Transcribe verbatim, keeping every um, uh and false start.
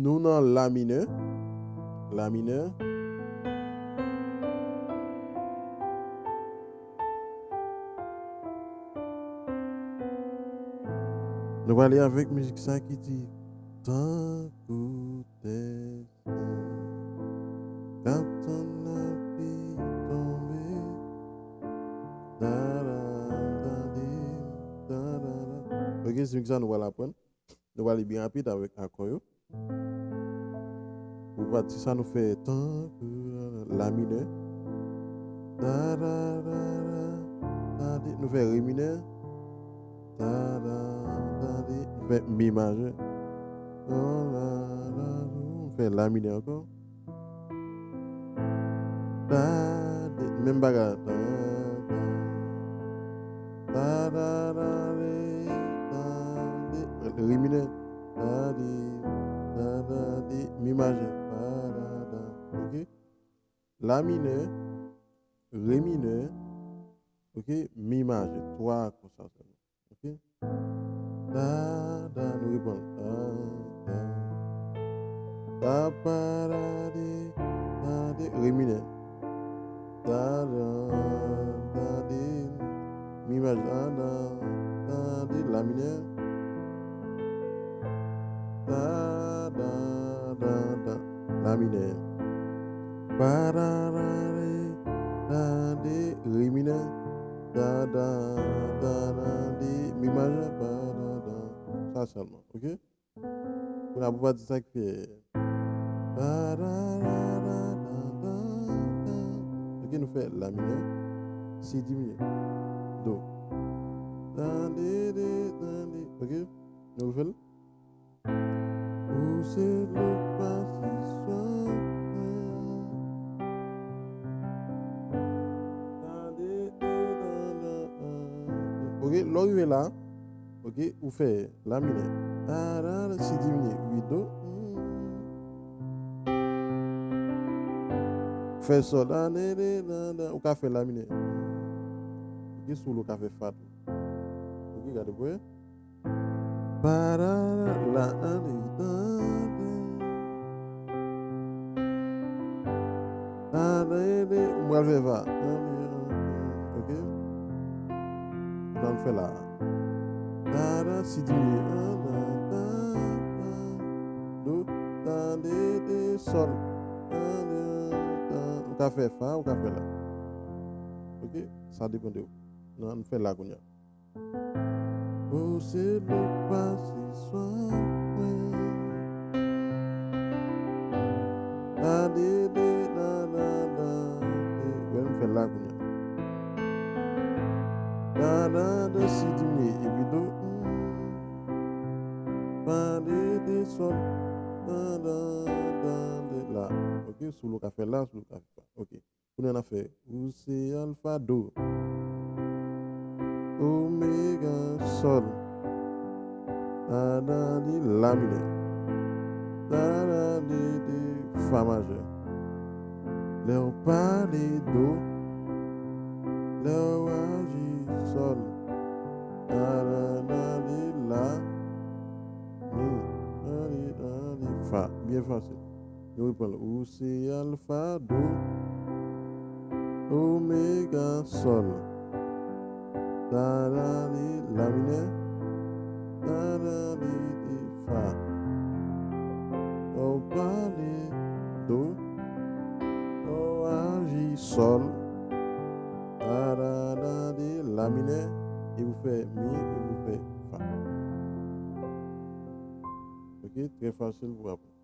Nou nan la minè. La minè. Nou prale avèk mizik sa ki di, tankou tè k ap tann lapli tonbe. Tadam, tadi, tadada. Ok, se mizik sa nou pral aprann. Nou pral li byen rapid avèk akò yo. Pou pati sa nou fè tankou la minè. Tadadada, tadi, nou fè re minè. Tadam, tadi, nou fè mi majè. Tadadada, nou fè la minè ankò. Tadi, menm bagay. Ta, ta, ta, da, da, di, ta, di, re minè. Tadi, ta, da, di, mi majè. Ta, da, da. Ok? La minè, re minè, ok? Mi majè. Twa akò sa sèlman. Ok? Ta, da, nou reprann. Ta, da. Ta, pa, da, di, ta, di, re minè. Ta, da, ta, di, mi majè. Ta, da, ta, di, la minè. Ta, da, da, da, la minè. Pa, da, da, di, ta, di, re minè. Ta, da, ta, da, di, mi majè, pa, da, da. Sa sèlman, ok? Kounye a pou pati sa ki fè. Pa, da, da, da, da, da, da. Ok, nou fè la minè, si diminye. Do. Ta, di, di, ta, di. Ok, nou refè l. Ou se dlo k pa si swaf mwen. Ok, lè w rive la, ok, ou fè la minè. Ta, da, da, si diminye, wi, do. Fè sòl, da, de, de, da, da, ou ka fè la minè. Ok, si w vle ou ka fè fa tou. Ok, gade pou wè. Pa, da, da, la, a, de, da, de. A, de, de, m pral fè fa. A, de, a, de, ok. Ann fè la. Ta, da, si diminye. A, da, da, da, do, ta, de, de, sòl. A, de, da, ou ka fè fa, ou ka fè la. Ok, sa depann de ou. Ann fè la kounye a. Ou se dlo k pa si swaf mwen. Ta, de, de, da, da, da, de. Wè, m fè la kounye a. Da, da, da, si diminye, epi do. Mm. Pa, de, de, sòl. Da, da, da, de, la. Ok, si w vle ou ka fè la, si w vle ou ka fè fa. Ok. Kounye a n ap fè, ou se alfa, do, omega, sòl. Ta, da, di, la minè. Ta, da, di, di, fa majè. Lè w pale, do. Lè w aji, sòl. Ta, da, da, di, la, mi. Ta, di, da, di, fa. Byen fasil. Nou reprann l. Ou se alfa, do, omega, sòl. Ta, da, di, la minè. Ta, da, di, di, fa. Lè w pale, do. Lè w aji, sòl. Ta, da, da, di, la minè. Epi w fè mi, epi w fè fa. Ok, trè fasil pou aprann.